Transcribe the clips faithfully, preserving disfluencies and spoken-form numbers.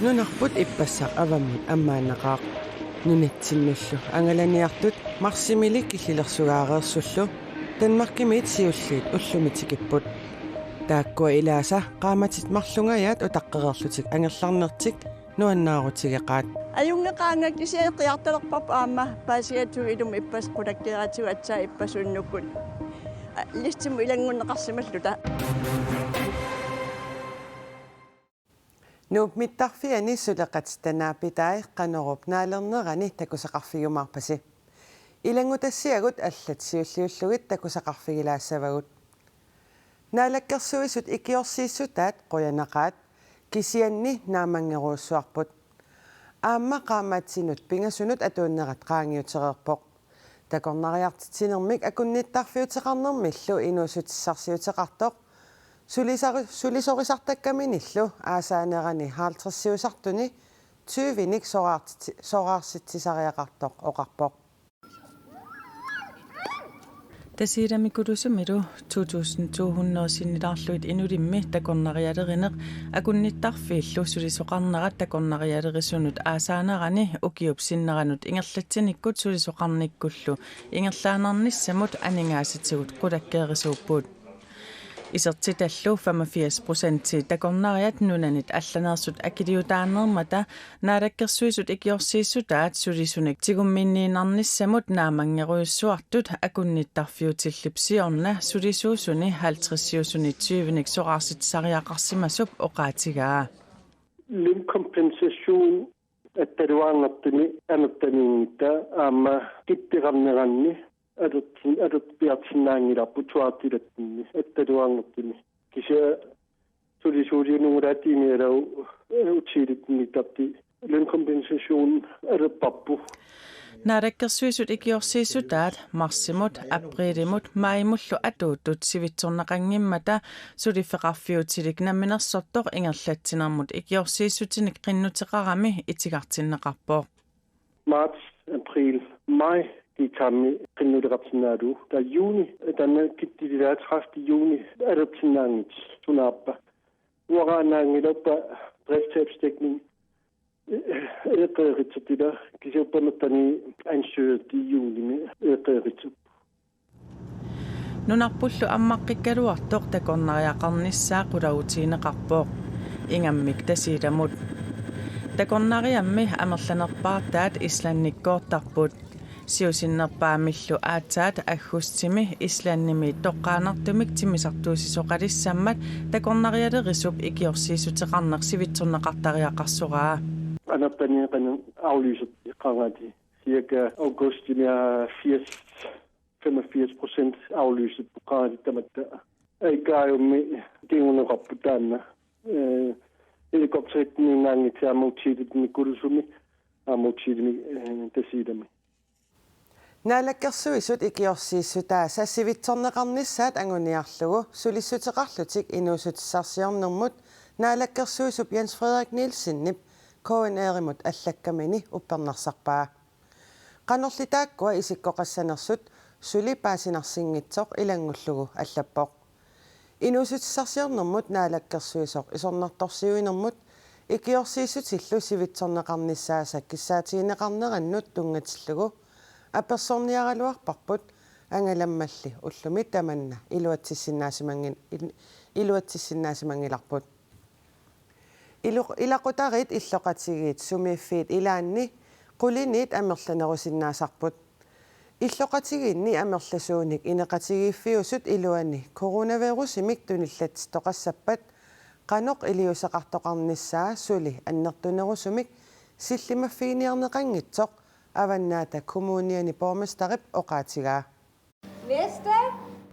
Nunarput ippassaq avammut ammaannaqaaq. Nunatsinnullu angalaniartut marsimiilli killilersugaareersullu Danmarkimiit siulliit ullumi tikipput. Taakkua ilaasa qaammatit marlungajaat utaqqereerlutik angerlarnertik nuannaarutigeqaat. Ajunngeqaanga kisianni qiartalerparput aamma paasigatsigu ilumut ippassaq qulakkeeratsigu aatsaat ippassaq unnukkut. Listimut ilanngunneqarsimalluta. Nuup mittarfiani suleqatitta naapitai Qanorup naalernerani takusaqarfigiumaarpasi. Ilanngutassiagut allat siulliullugit takusaqarfigilaassavagut. Naalakkersuisut ikiorsiissutaat qujanaqaat, kisianni naammanngerujussuarput. Aamma qaammatsinut pingasunut atuunnerat qaangiutereerpoq. Takornariartitsinermik akunnittarfiuteqarnermillu inuussutissarsiuteqartoq sulisaru-, sulisorisartakkaminillu aasaanerani halvtredsiusartuni tyvenik soraartitsi-, soraarsitsisariaqartoq oqarpoq. Tasiilami Kutusumilu to tusind to hundrede sinnilaarlugit Inulimmi takornarialerineq akunnittarfiillu sulisoqarnerat takornarialerisunut aasaanerani ukiup sinneranut ingerlatsinikkut sulisoqarnikkullu ingerlaannarnissamut aningaasatigut qulakkeerisuupput. Isertitallu femogfirs procenti takornariat nunanit allaneersut akiliutaaneermata Naalakkersuisut ikiorsiissutaat sulisunik tigumminniinnarnissamut naammanngerujussuartut akunnittarfiutillip siorna sulisuusuni halvtredsiusuni tyvenik soraarsitsisariaqarsimasup oqaatigaa. Lønkompensation attaluarnertumi amerlaniinngitsoq aamma kitteqarneranni alertin-, alerpiarsinnaanngilarput suaartilatsinni attaluarnertumi. Kisianni sulisuuliunungulaatiimialagu, eh, utsiilatsinniittarti lønkompensation alerparput. Naalakkersuisut ikiorsiissutaat marsimut, apriilimut, maajimullu atuuttut sivitsorneqanngimmata suliffeqarfiutilik namminersortoq ingerlatsinermut ikiorsiissutinik qinnuteqarami itigartinneqarpoq. Marts, april, maj, kiitsaammi qinnuteqarsinnaallugu. Taava juuni, taanna kittililaat tredivte juni alersinnaanngitsoq sunaappa. Uanga aanaanngilaq driftstabsdækning, eh, eqqeeqqissaartut, kisianni uppernarsani ansøgertut juunimi eqqeeqqissaarput. Nunarpullu ammaqqikkaluartoq takornariaqarnissaa qularutigineqarpoq. Ingammik Tasiilamut. Takornariammi amerlanerpaartaat Islandikkoortarput. Siusinnerpaamillu aatsaat aggustimi Islandimi toqqaannartumik timmisartuussisoqalissammat takornarialerisup ikiorsiissuteqarneq sivitsorneqartariaqarsoraa. Amerlaniit qanoq aflysertut qaangaatigi. Cirka augustimi firs, femogfirs procent aflyserput qaangaatigi tamatta. Aikaajummi kinguneqarput taanna. Eh, helikopteritsinniinnaanngitsoq aamma hotelitsinni Kutusumi, aamma hotelimi, eh, Tasiilami. Naalakkersuisut ikiorsiissutaasa sivitsorneqarnissaat anguniarlugu sulissuteqarlutik inuussutissarsiornermut naalakkersuisup Jens Frederik Nielsenip K N R-imut allakkamini uppernarsarpaa. Qanorli taakkua isikkoqassanersut suli paasinarsinngitsoq ilanngullugu allappoq. Inuussutissarsiornermut naalakkersuisoq isornartorsiuinermut ikiorsiissutillu sivitsorneqarnissaasa kissaatigineqarnerannut tunngatillugu apersorniaraluarparput angalammalli ullumi tamanna iluatsissinnaasimanngin-, il-, iluatsissinnaasimanngillarput. Ilu-, ilaqutariit illoqatigiit sumiiffiit ilaanni quliniit amerlanerusinnaasarput. Illoqatigiinni amerlasuunik ineqatigiiffiusut iluani coronavirusimik tunillatsittoqassappat qanoq iliuuseqartoqarnissaa suli annertunerusumik sillimaffiginiarneqanngitsoq Avannaata Kommuniani borgmesterip oqaatigaa.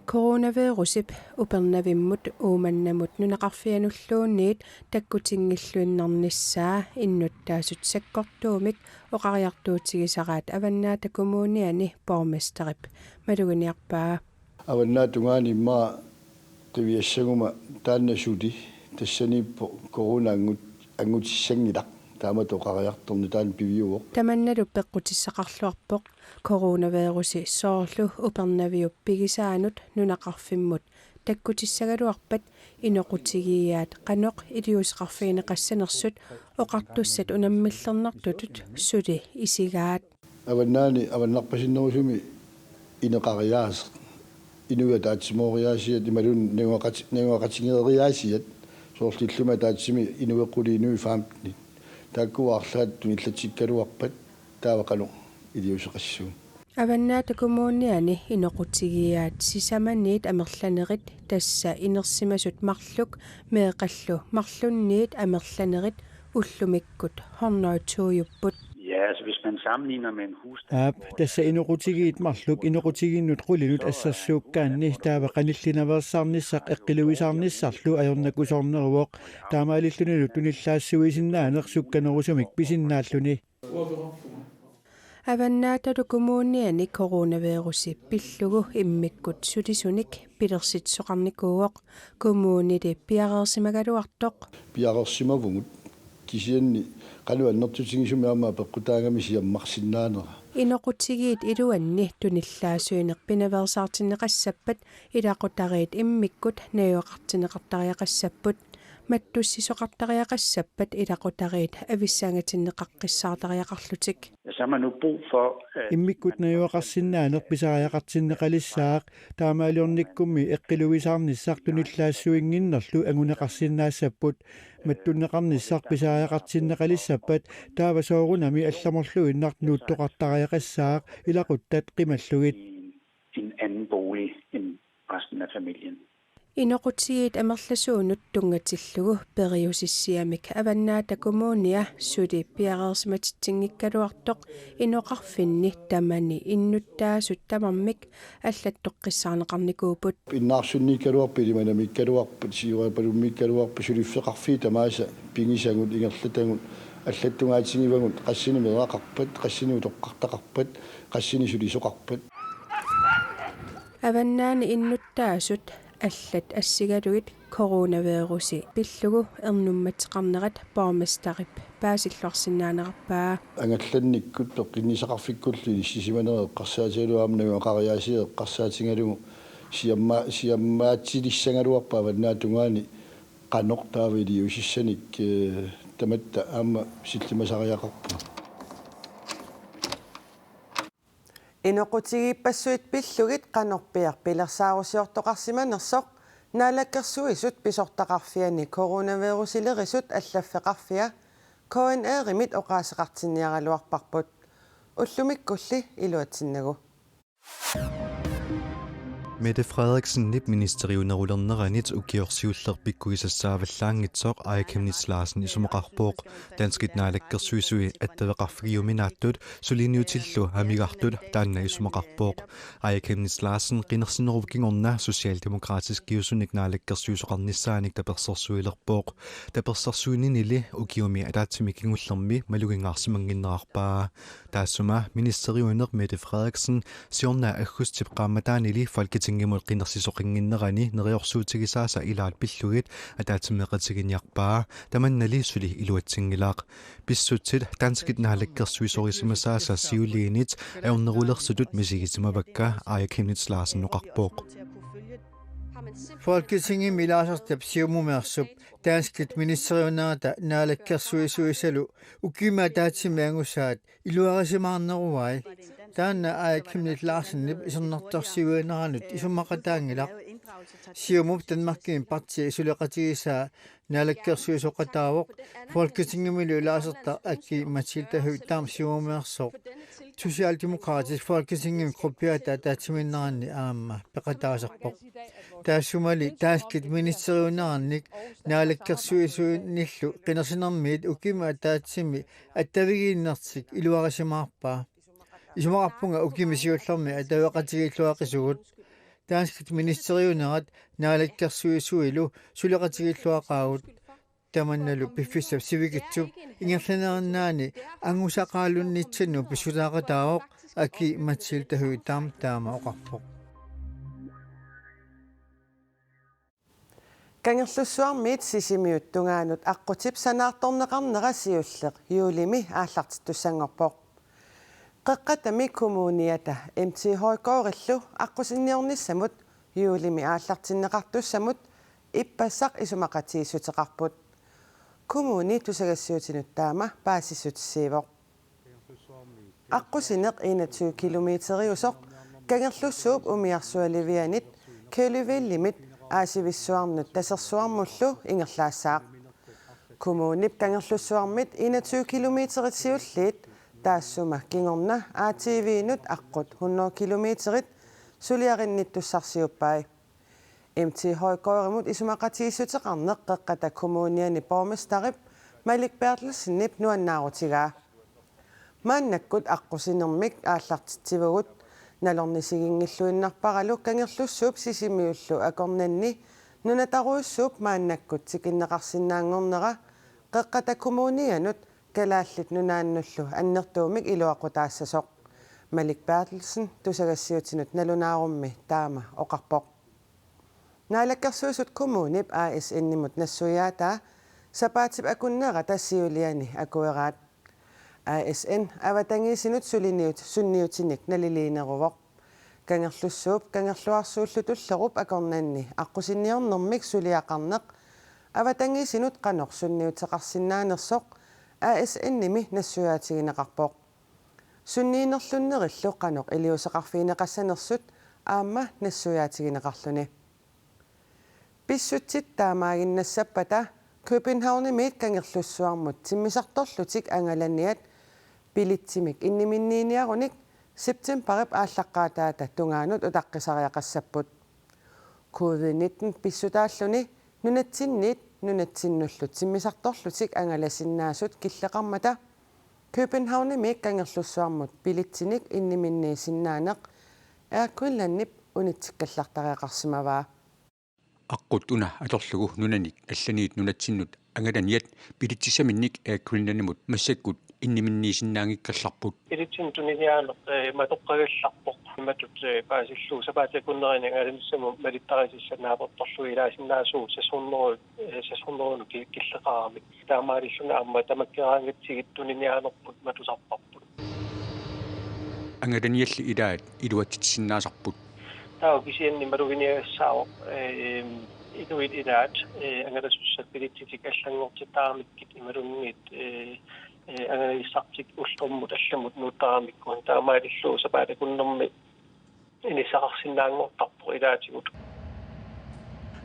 Coronavirusip Upernavimmut Uummannamut nunaqarfianulluunniit takkutinngilluinnarnissaa innuttaasut sakkortuumik oqariartuutigisaraat Avannaata Kommuniani borgmesterip maluginiarpaa. Avannaata tungaani immaqa qiviassaguma taanna suli tassaniippoq corona angut-, angutissanngilaq. Taamatut oqariartorneq taanna piviuvoq. Tamannalu peqqutissaqarluarpoq coronavirusi soorlu Upernaviup pigisaanut nunaqarfimmut takkutissagaluarpat inoqutigiiaat qanoq iliuuseqarfigineqassanersut oqartussat unammillernartutut suli isigaat. Avannaani avannarpasinnerusumi ineqariaaseq, inuit ataatsimooriaasiat imaluunniit najugaqati-, najugaqatigeeriaasiat, soorlu illumi ataatsimi inuit qulit inuit femten. Taakku arlaat tunillatsikkaluarpat taava qanoq iliuuseqassagut. Avannaata Kommuniani inoqutigiiaat sisamaniit amerlanerit, tassa inersimasut marluk meeqqallu marlunniit amerlanerit, ullumikkut hundrede og to-upput. Ja, altså hvis man sammenligner med en husstand, Aap, hvor tassa inoqutigiit marluk inoqutigiinnut qulinut assersuukkaanni taava qanillinaveersaarnissaq eqqiluisaarnissarlu ajornakusoorneruvoq. Taamaalillunilu tunillaassuisinnaaneq sukkanerusumik pisinnaalluni. Avannaatalu Kommuniani coronavirusi pillugu immikkut sulisunik pilersitsisoqarnikuuvoq, kommunili piareersimagaluartoq. Piareersimavugut, kisianni qanoq annertutigisumik aamma apeqqutaagami siammarsinnaanera. Inoqutigiit iluanni tunillaassuineq pinaveersaartinneqassappat ilaqutariit immikkut najugaqartinneqartariaqassapput. Mattussisoqartariaqassappat ilaqutariit avissangatinneqaqqissaartariaqarlutik. Ja, så har man nu brug for, at Immikkut najugaqarsinnaaneq pisariaqartinneqalissaaq, taamaaliornikkummi eqqiluisaarnissaq tunillaassuinnginnerlu anguneqarsinnaassapput. Mattunneqarnissaq pisariaqartinneqalissappat taava soorunami allamorluinnaq nuuttoqartariaqassaaq, ilaquttat qimallugit. En anden bolig end resten af familien. Inoqutigiit amerlasuunut tunngatillugu periusissiamik Avannaata Kommunia suli piareersimatitsinngikkaluartoq inoqarfinni tamani innuttaasut tamarmik allattoqqissaarneqarnikuupput. Pinnaarsunniikkaluarpat, ilimanamiikkaluarpat, siuarpalummiikkaluarpat, suliffeqarfiit tamaasa pigisagut, ingerlatagut, allattungaatigivagut, qassinik meeraqarpat, qassinik utoqqartaqarpat, qassinik sulisoqarpat. Avannaani innuttaasut allat assigalugit coronavirusi pillugu ernummateqarnerat borgmesterip paasilluarsinnaanerarpaa. Angallannikkut peqqinnissaqarfikkullu inissisimanerat eqqarsaatigalugu aamma najugaqariaasiat eqqarsaatigalugu siamma-, siammaatsilissagaluarpat Avannaata Tungaani qanoq taava iliuusissanik, eh, tamatta aamma sillimasariaqarpugut. Inoqutigiippassuit pillugit qanorpiaq pilersaarusiortoqarsimanersoq Naalakkersuisut pisortaqarfiani coronavirusilerisut allaffeqarfia K N R-imit oqaaseqartinniaraluarparput. Ullumikkulli iluatsinnagu. Mette Frederiksenip ministeriunerulerneranit ukioq siulleq pikkuisassaavallaanngitsoq Aaja Chemnitz Larsen isumaqarpoq. Danskit naalakkersuisui attaveqarfigiuminaattut suliniutillu amigartut taanna isumaqarpoq. Aaja Chemnitz Larsen qinersinerup kingorna socialdemokratiskiusunik naalakkersuisoqarnissaanik tapersersuilerpoq. Tapersersuininili ukiumi ataatsimi kingullermi maluginngaarsimannginnerarpaa. Taassuma ministeriuneq Mette Frederiksen siorna aggustip qaammataanili Folketingimut qinersisoqannginnerani neriorsuutigisaasa ilaat pillugit ataatsimeeqatiginiarpaa. Tamannali suli iluatsinngilaq. Pissutsit danskit naalakkersuisorisimasaasa siuliinit ajornerulersutut misigisimavakka, Aaja Chemnitz Larsen oqarpoq. Folketingimi ilaasartap Siumumeersup danskit ministeriunerata naalakkersuisuisalu ukiumi ataatsimi angusaat iluarisimaarneruai. Taanna Aaja Chemnitz Larsenip isornartorsiuineranut isumaqataanngilaq. Siumup Danmarkimi partii suleqatigisaa naalakkersuisoqataavoq. Folketingimilu ilaasartaq Aki-Matilda Høegh-Dam Siumumeersoq Socialdemokraatit Folketingimi gruppiata ataatsimiinneranni aamma peqataasarpoq. Taassumali danskit ministeriunerannik naalakkersuisuinillu qinersinermiit ukiumi ataatsimi attavigiinnertik iluarisimaarpaa. Isumaqarpunga ukiumi siullermi attaveqatigiilluaqisugut. Danskit ministeriunerat naalakkersuisuilu suleqatigiilluaqaagut. Tamannalu piffissap sivikitsup ingerlanerinnaani angusaqaalunnitsinni pissutaaqataavoq, Aki-Matilda Høegh-Dam taama oqarpoq. Kangerlussuarmiit Sisimiut tungaanut aqqutip sanaartorneqarnera siulleq juulimi aallartittussanngorpoq. Qeqqatami kommuniata M T H K-illu aqqusinniornissamut juulimi aallartinneqartussamut ippassaq isumaqatigiissuteqarput. Kommuni tusagassiuutinut taama paasissutissiivoq. Aqqusineq enogtyve kilometeriusoq Kangerlussuup umiarsualivianit Køllevællimit Aasivissuarnut Tasersuarmullu ingerlaassaaq. Kommunip Kangerlussuarmit enogtyve kilometerit siulliit taassuma kingorna A T V-nut aqqut hundrede kilometerit suliarinnittussarsiuppai. M T H K-imut isumaqatigiissuteqarneq Qeqqata Kommuniani borgmesterip Malik Berthelsenip nuannaarutigaa. Maannakkut aqqusinermik aallartitsivugut, nalornisiginngilluinnarparalu Kangerlussuup Sisimiullu akornanni nunatarujussuup maannakkut tikinneqarsinnaanngornera Qeqqata Kommunianut Kalaallit Nunaannullu annertuumik iluaqutaassasoq. Malik Berthelsen tusagassiuutinut nalunaarummi taama oqarpoq. Naalakkersuisut Kommunip A S N-imut nassuiaataa sapaatip akunnerata siuliani akueraat. A S N avatangiisinut suliniut sunniutinik naliliineruvoq. Kangerlussuup Kangerluarsuullu Tullerup akornanni aqqusinniornermik suliaqarneq avatangiisinut qanoq sunniuteqarsinnaanersoq A S N-imi nassuiaatigineqarpoq. Sunniinerlunnerillu qanoq iliuuseqarfigineqassanersut aamma nassuiaatigineqarluni. Pissutsit taamaaginnassappata Københavnimiit Kangerlussuarmut timmisartorlutik angalaniat billetsimik inniminniiniarunik septembarip aallaqqaataata tungaanut utaqqisariaqassapput. Covid nitten pissutaalluni nunatsinniit nunatsinnullu timmisartorlutik angalasinnaasut killeqarmata Københavnimiit Kangerlussuarmut billetsinik inniminniisinnaaneq Air Greenlandip unitsikkallartariaqarsimavaa. Aqqut una atorlugu nunanik allaniit nunatsinnut angalaniat billetsissaminnik Air Greenlandimut massakkut inniminniisinnaanngikkallarput. Billetsinik tuniniaaneq, eh, matoqqagallarpoq. Imatut, eh, paasillugu sapaatip akunnerani angalanissamut malittarisassanik naapertorlugu ilaasinnaasugut seks hundrede, eh, seks hundrede ki-, killeqaramik. Taamaalilluni aamma tamakkeraangatsigit tuniniaanerput matusarparput. Angalanialli ilaat iluatsitsisinnaasarput. Taava kisianni maluginiagassaavoq, eh, inuit ilaat, eh, angalasussat billetsitik allanngortittaramikkit imaluunniit, eh, eh, angalagissartik ullormut allamut nuuttaramikku. Taamaalillugu sapaatip akunnermi inissaqarsinnaanngortarpoq ilaatigut.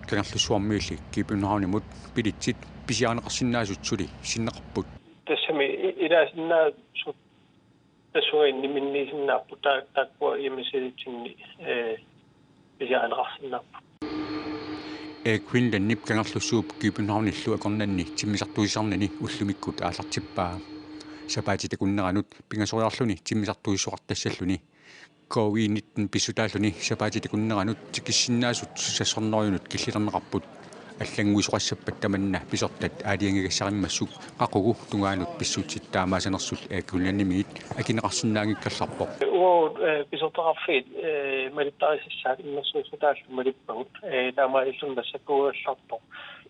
Kangerlussuarmiilli Københavnimut billetsit pisiarineqarsinnaasut suli sinneqarput. Tassami i-, ilaasinnaasut tassunga inniminniisinnaapput, taa-, taakkua hjemmesidetsinni, eh, pisiarineqarsinnaapput. Air Greenlandip Kangerlussuup Københavnillu akornanni timmisartuisarnani ullumikkut aallartippaa. Sapaatip akunneranut pingasoriarluni timmisartuissoqartassalluni. Covid nitten pissutaalluni sapaatip akunneranut tikissinnaasut seks hundredenut killilerneqarput. Allannguisoqassappat tamanna pisortat aalajangigassarimmassuk qaqugu tungaanut pissutsit taamaasanersut Air Greenlandimiit akineqarsinnaanngikkallarpoq. Uagut, eh, pisortaqarfiit, eh, malittarisassaat innersuussutaallu malippagut, eh, taamaalilluni massakkuugallartoq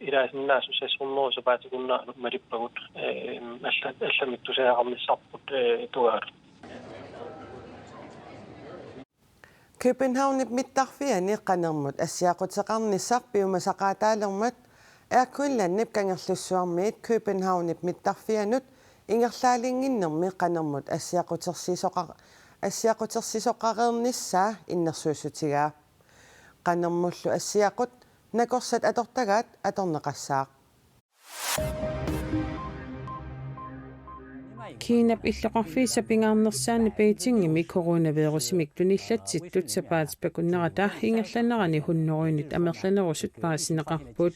ilaasinnaasut seks hundrede sapaatip akunneranut malippagut, eh, alla-, allamik tusagaqarnissarput, eh, tungaanut. Københavnip mittarfiani qanermut assiaquteqarnissaq piumasaqaataalermat Air Greenlandip Kangerlussuarmiit Københavnip mittarfianut ingerlaalinnginnermi qanermut assiaqutersisoqa-, assiaqutersisoqareernissaa innersuussutigaa. Qanermullu assiaqut nakorsat atortagaat atorneqassaaq. Kiinap illoqarfiisa pingaarnersaani Beijingimi coronavirusimik tunillatsittut sapaatip akunnerata ingerlanerani hundredenit amerlanerusut paasineqarput.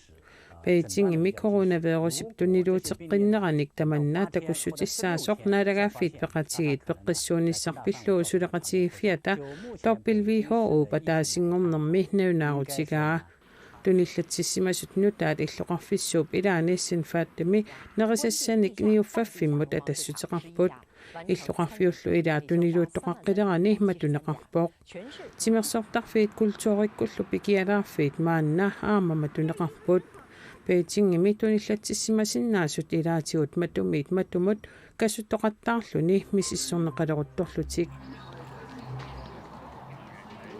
Beijingimi coronavirusip tuniluuteqqinneranik tamanna takussutissaasoq Naalagaaffiit Peqatigiit peqqissuunissaq pillugu suleqatigiiffiata W H O-p ataasinngornermi nalunaarutigaa. Tunillatsissimasut nutaat illoqarfissuup ilaani Sinfatimi nerisassanik niuffaaffimmut atassuteqarput. Illoqarfiullu ilaat tuniluuttoqaqqilerani matuneqarpoq. Timersortarfiit kulturikkullu pikialaarfiit maanna aamma matuneqarput. Beijingimi tunillatsissimasinnaasut ilaatigut matumiit matumut kasuttoqattaarluni misissorneqaleruttorlutik.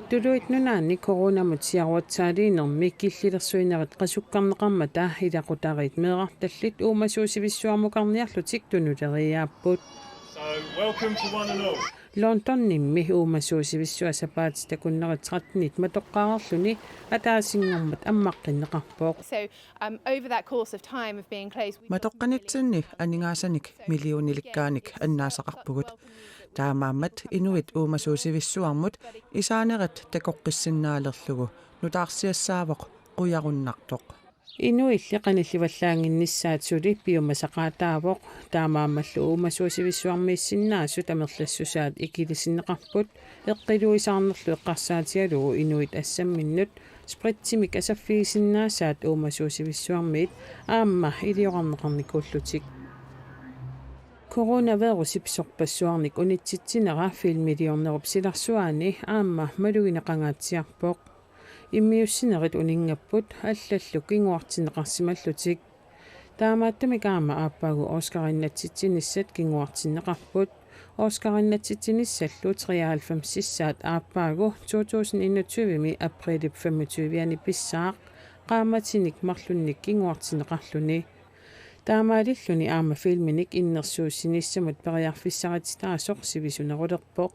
Tuluit Nunaanni coronamut siaruatsaaliinermi killilersuinerit qasukkarneqarmata ilaqutariit meerartallit uumasuusivissuarmukarniarlutik tunuleriiaapput. So, welcome to one and all. Londonimmi uumasuusivissua sapaatip akunneri trettenit matoqqareerluni ataasinngormat ammaqqinneqarpoq. So, um, over that course of time of being closed, we Matoqqanitsinni aningaasanik millionilikkaanik annaasaqarpugut. Taamaammat inuit uumasuusivissuarmut isaanerit takoqqissinnaalerlugu nutaarsiassaavoq qujarunnartoq. Inuilli qanillivallaannginnissaat suli piumasaqaataavoq, taamaammallu uumasuusivissuarmiissinnaasut amerlassusaat ikilisinneqarput, eqqiluisaarnerlu eqqarsaatigalugu inuit assamminnut spritsimik asaffigisinnaasaat uumasuusivissuarmiit aamma iliorarneqarnikuullutik. Coronavirusip sorpassuarnik unitsitsinera filmiliornerup silarsuaani aamma malugineqangaatsiarpoq. Immiussinerit uninngapput allallu kinguartinneqarsimallutik. Taamaattumik aamma aappaagu Oscarinnatsitsinissat kinguartinneqarput. Oscarinnatsitsinissallu treoghalvfemsissaat aappaagu to tusind enogtyve-mi aprilip femogtyve-ani pissaaq, qaammatinik marlunnik kinguartinneqarluni. Taamaalilluni aamma filminik innersuussinissamut periarfissarititaasoq sivisunerulerpoq.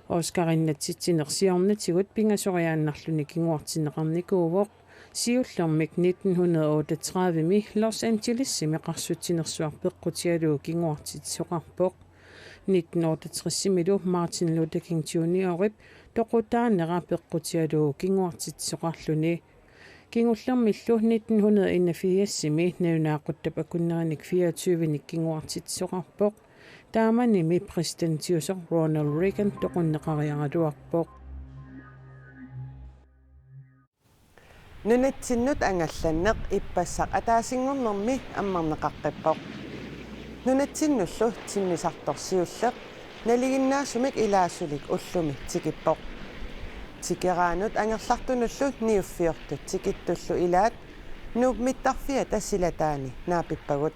Oscarinnatsitsineq siornatigut pingasoriaannarluni kinguartinneqarnikuuvoq. Siullermik nitten hundrede otteogtredive-mi Los Angelesimi qarsutsinersuaq peqqutigalugu kinguartitsisoqarpoq. Nitten otteogtres-imilu Martin Luther King Juniorip toqutaanera peqqutigalugu kinguartitsisoqarluni. Kingullermillu nitten hundrede enogfirs-imi nalunaaquttap akunnerinik fireogtyve-nik kinguartitsisoqarpoq. Taamanimi præsidentiusoq Ronald Reagan toqunneqariaraluarpoq. Nunatsinnut angallanneq ippassaq ataasinngornermi ammarneqaqqippoq. Nunatsinnullu timmisartoq siulleq nalinginnaasumik ilaasulik ullumi tikippoq. Tikeraanut angerlartunullu niuffiortut tikittullu ilaat Nuup mittarfiata silataani naapippagut.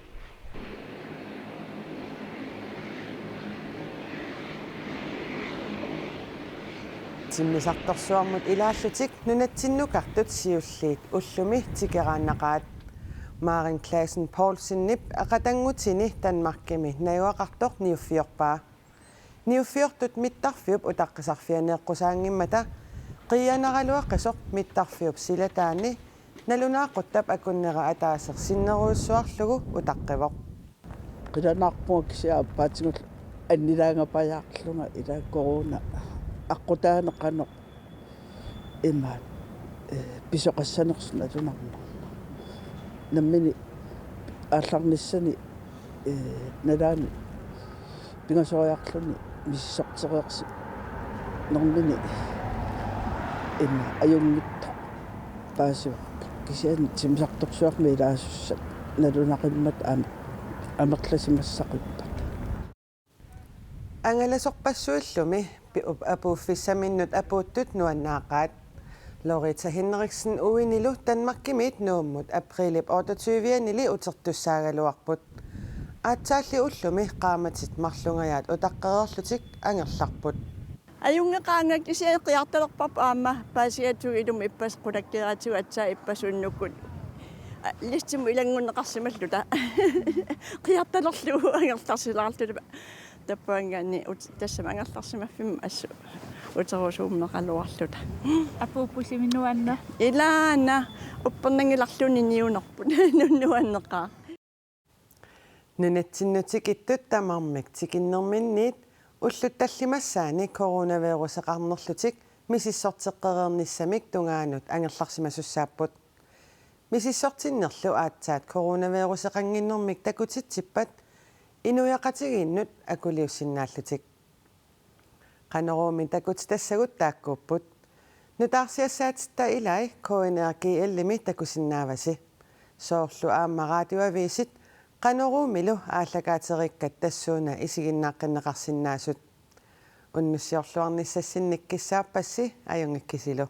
Timmisartorsuarmut ilaallutik nunatsinnukartut siulliit ullumi tikeraannaqaat. Maren Clausen Poulsenip aqatanngutini Danmarkimi najugaqartoq niuffiorpaa. Niuffiortut mittarfiup utaqqisarfianeeqqusaanngimmata qiianaraluaqisoq mittarfiup silataani nalunaaquttap akunnera ataaseq sinnerujussuarlugu utaqqivoq. Qilanaarpunga kisianni aappaatigullu annilaangapajaarlunga ila corona aqqutaaneq qanoq imaat, eh, pisoqassanersoq nalunarnerma. Nammineq aallarnissani, eh, nalaani pingasoriarluni misissortereersinermini imaat ajunngitsoq paasivarput. Kisianni timmisartorsuarmi ilaasussat nalunaqimmata amer-, amerlasimassaqippata. Angalasorpassuillumi pi-, up-, apuuffissaminnut apuuttut nuannaaqaat. Lorita Henriksen uinilu Danmarkimiit Nuummut aprilip otteogtyve-anili utertussaagaluarput. Aatsaalli ullumi qaammatit marlungajaat utaqqereerlutik angerlarput. Ajunngeqaanga kisianni qiartalerparput aamma paasigatsigu ilumut ippassaq qulakkeeratsigu aatsaat ippassaq unnukkut. A, listimut ilanngunneqarsimalluta. Qiartalerlugu angerlarsilaarluta. Tappavanngaanniit ut-, tassami angerlarsimaffimmi assut uterusuummeqaluarluta. Apuuppullu nuanneq. Ilaana uppernanngilarluni niunerput. Nu-, nuanneqaaq. Nunatsinnut tikittut tamarmik tikinnerminniit ullut tallimassaanni coronaviruseqarnerlutik misissorteqqereernissamik tungaanut angerlarsimasussaapput. Misissortinnerlu aatsaat coronaviruseqannginnermik takutitsippat inuiaqatigiinnut akuliussinnaallutik. Qanoruumi takutitassagut taakkuupput. Nutaarsiassaatitta ilai K N R G L-imi takusinnaavasi. Soorlu aamma radioavisit Qanoruumilu aallakaatereerikkat tassuuna isiginnaaqqinneqarsinnaasut. Unnussiorluarnissassinnik kissaappassi, ajunngikkisilu.